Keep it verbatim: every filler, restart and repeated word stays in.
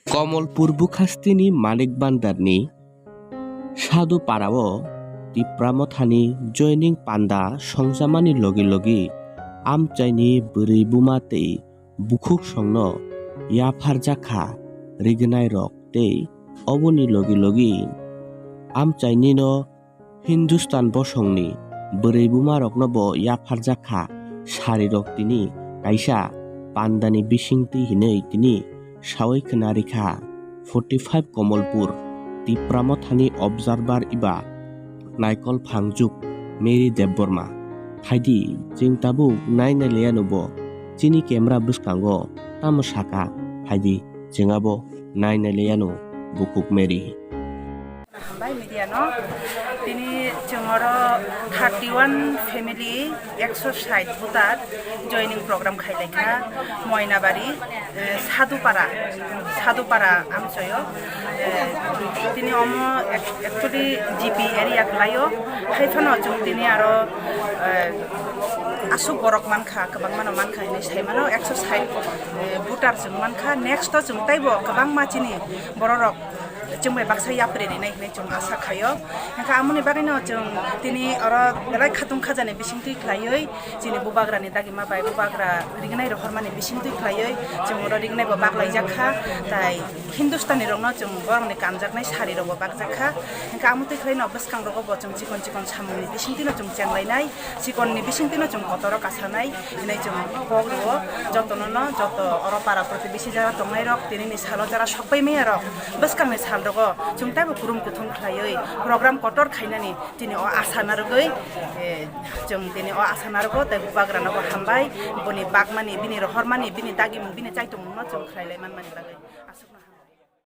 Komolpur bukhastini Manik Bandarni Sadhu Parao Tipra Mothani joining panda songjamani logi logi amchaini bwrwi buma tei bukhuk songno yapharjakha rignai rok tei oboni logi logi amchainino Hindustan bosongni bwrwi bumarokno bo yapharjak kha, sarirok tini kaisa pandani bisingtwi hinwi tini sawi khna rikha. Forty five Komolpur, Tipra Mothani Observer iba naikol phangjuk Mary Debbarma. Phaidi, chwng tabuk naina liyano bo chini camera bwskango tamo saka, phaidi, chwng abo naina liyano bukhuk Mary. Hambai media no. Tini chwng oro thirty one family, ekso sait voter joining program khai lai kha Moinabari, eh, Sadhupara, Sadhupara amchoyo. Eh, tini omo ac-, actually G P area khlaio. Hai phano chwng tini aro, eh, aswk borok mankha, kwbangma no mankha hinwi sai mano, ekso sait, eh, voter chwng mankha. Next o chwng taibo kwbangma chini bororok chwng bai baksa yapri rinai hinwi chwng asa khaio. Hwnkhe amoni bagwino chwng tini oro belai khatung khajani bisingtwi khlaiwi chini bubagrani dagima bai bubagra rignai rohormani bisingtwi khlaiwi chwng oro rignai bo baklaijak kha, tai Hindustani rokno chwng borokni kanjaknai sari rokbo bakjak kha. Hwnkhe amotwi khlaino bwskangrogo bo chwng chikon chikon samungni bisingtwino chwng chenglainai, chikonni bisingtwino chwng kotoro kasanai hinwi chwng kok rwo. Jotono no, joto oro para protibesi jara tongnairok, tinini salo jara sokpai maiyarok, bwskangni salrogo chwng taibo kurum kuthum khlaiwi program kotor khainani tini o asa narwgwi, eh, chwng tini o asa narwgo tei bubagrano bo hambai, boni bagmani, bini rohormani, bini dagimung, bini chaitongmungno chwng khlailai manmani bagwi. Aswkno hambai.